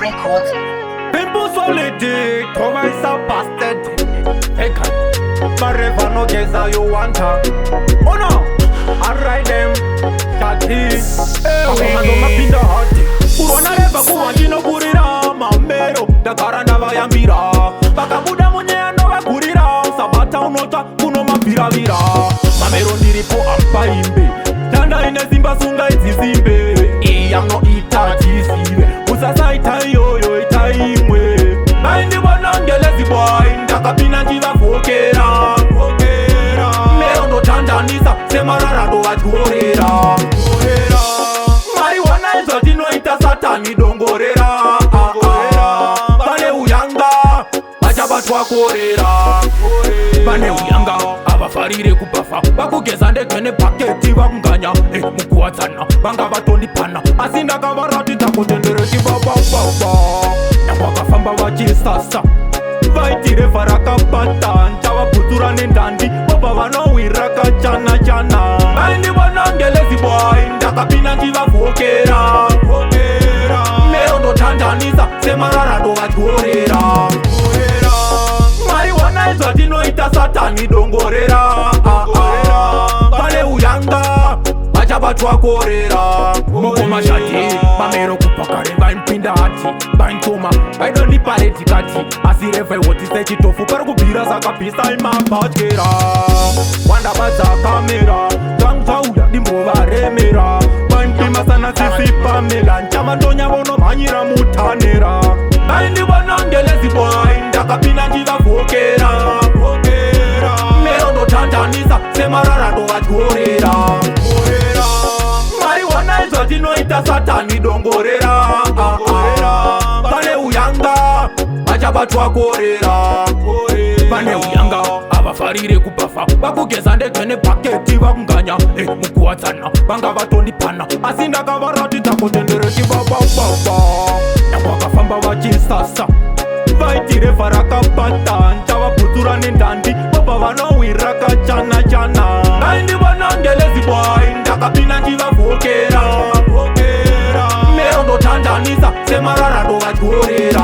Records. Pimple solid, tovaisa bastard. Hey God, Mareva no geza you want her. Oh no, I ride them. Shati, eh, mapinda hati. Urona reva kuva ndinokurira mamero ndagara ndavayambira vakabuda munyeya ndovagurira sabata unota kunomabviravira mamero ndiripo ampaimbe tanda ine simba sunga idzisimbe iyanoita tizive usasaita iyoyo ita imwe vaindivona ngelezibwai ndakapinda ndivavhokera mero ndotandanisa semarara ndovatyorera Mariwana izvatinoita satani dongorera vane uyanga vachabatwa korera vane uyanga havafarire kubhafa vakugeza ndege nebhaketi vakunganya mukuwadzana vanga vatondipana asi ndakavaratidza kuti ndiri chibabababa navakafamba vachisasa vaitirevha rakabata nchavabhutsura nendandi vobva vanowira kachana chana vaindivona ngelezibwai ndakapinda ndivavhokera mero ndotandanisa semarara ndovatyorera Mariwana izvatinoita satani dongorera vane uyanga vachabatwa korera mukoma shati pamero kubva kare vaipinda hati vaintoma vaidondiparetikati asi revhaiwoti sechitofu pari kubvira sakabvisa imabhatyera wandabadza kamera dzangu dimbovaremera vaipima sana sisi pamela nchamandonya vonomhanyira mutanera vaindivona ngelezibwai ndakapinda ndivavhokera mero ndotandanisa semarara ndovatyorera Mariwana izvatinoita satani dongorera vane uyanga vachabatwa korera vane uyanga havafarire kubhafa vakugeza ndege nebhaketi vakunganya mukuwadzana vanga vatondipana asi ndakavaratidza kuti ndiri chibabababa navakafamba vachisasa vaitirevha rakabata nchavabhutsura nendandi vobva vanowira kachana chana vaindivona ngelezibwai ndakapinda ndivavhokera mero ndotandanisa semarara ndovatyorera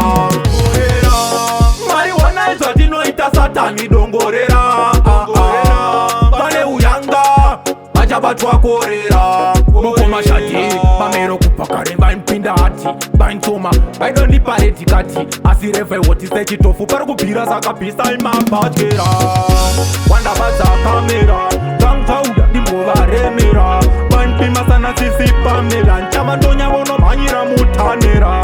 Mariwana izvatinoita satani dongorera vane uyanga vachabatwa korera mukoma shati pamero kubva kare vaipinda hati vaintoma vaidondiparetikati asi revhaiwoti sechitofu pari kubvira sakabvisa imabhatyera wandabadza kamera dzangu dimbovaremera vaipima sana sisi pamela nchamandonya vonomhanyira mutanera.